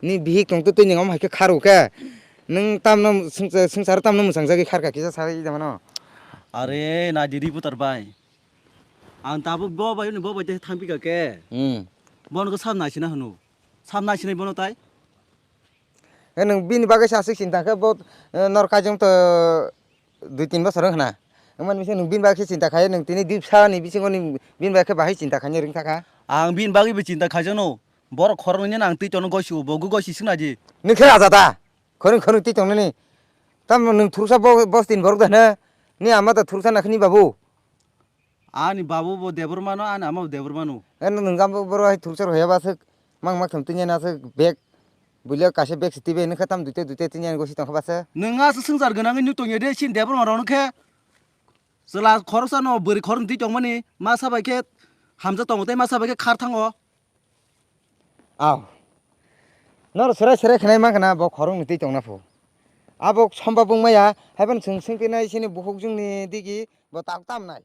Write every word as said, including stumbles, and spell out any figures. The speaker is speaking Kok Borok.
Ni bihik tong twi twi ning om hai khe kharo khe. Nwng tamno swngsa-, swngcharo tamno mwchang jagwi kharka kisa sai da mano. Are, nai di reporter bai. Ang tabuk bo bai ni bo bai tei thang pika khe. Hmm. Bono khe sam nai sina hwno. Sam nai sinai bono tai. He nwng bini bagwi se aswk chinta khe bo, eh, nor kaijakma to dui tin bosor wng khna. Wng mani se nwng bini bagwi se chinta khai, nwng tini dui bwsa ni bisingo ni bini bagwi khe bahai chinta khaina ring thakha. Ang bini bagwi bo chinta khaijakno. Borok khoroknwi no ang twi tongno gosi o, bo gosi swkna di. Nwng khe raja da? Khorang khorang twi tongnani. Tamo nwng thursa bo, bos tin borok da hwno? Ni ama da thursa na khini babu. Ani babu bo Debbarma no, ani ama bo Debbarma no. Eno nwng jam bo boro hai thursa roya ba swk mang mak thum tinya na swk bag. Bulia kaisa bag si tibe nokha tam duite duite tinya go si tongkha ba se. Nwng a swk swngchar gwnang wng tongya de sin Debbarma rok no khe. Chwla khoroksa no bwrwi khoroknwi twi tongmani masa bai khe hamjak tongo tei masa bai khe khar thango. Aw. Noro serai serai khnai mankha na bo khoroknwi twi tongna pho. Abo somba bung maya, haiphano chwng swngtwi nai sini bukhuk jwngni digi bo tak tam nai.